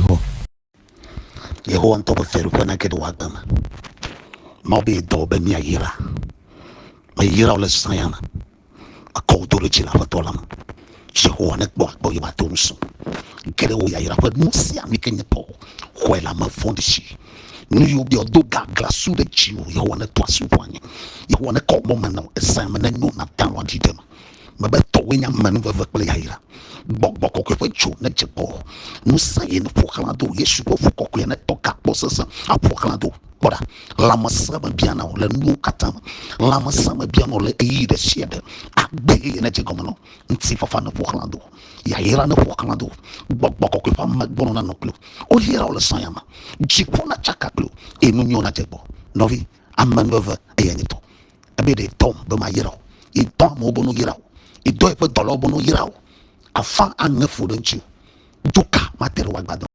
Xɔ. Yehowa ŋutɔ ƒe fiaɖuƒe nage ɖe wò agbe me. Mawu be yedɔ wò be míayra. Meyra wò le zã ya me. Mekɔ wò do ɖe dzi le Aƒetɔ la me. Yehowa nekpɔ akpɔ ye wòado ŋusẽ. Ge ɖe wò yayra ƒe nu sia nu yi ke nye tɔwò. Xɔe le ame vɔ̃ɖi si. Nu yiwo be yewodo gaglãsu ɖe dziwò, Yehowa neto asi wò anyi. Yehowa nekɔ mɔ me na wò. Ezã me nenyo nàte ŋu aɖi ɖe eme. Mebe tɔwòe nye amenuveve kple yayra. Gbɔgbɔ kɔkɔe ƒe dzo nedze gbɔwò. Ŋusẽ yi neƒo xlã do. Yesu ƒe ʋu kɔkɔea netɔ gakpɔ sesẽ aƒo xlã do. Kpɔ ɖa, lãmesẽ mebiana o le nuwo katã me. Lãmesẽ mebiana o le ɣeyiɣi ɖe sia ɖe. Agbe yeye nedze gɔme na wò. Ŋutifafa neƒo xlã do. Yayra neƒo xlã do. Gbɔgbɔ kɔkɔe ƒe amegbɔnɔ nanɔ kpli wò. Woyra wò le zã ya me. Dziƒo natsaka kpli wò eye nu nyuiwo nadze gbɔwò. Nɔvi, amenuveve eyae nye tɔ. Ebe ɖe dɔm be mayra wò. Ye dɔ amewo be woyra wò. Ye dɔ eƒe dɔlawo be woyra wò. Afã aŋe fu ɖe ŋutiwò. Dzoka mate ɖe wò agbadɔ.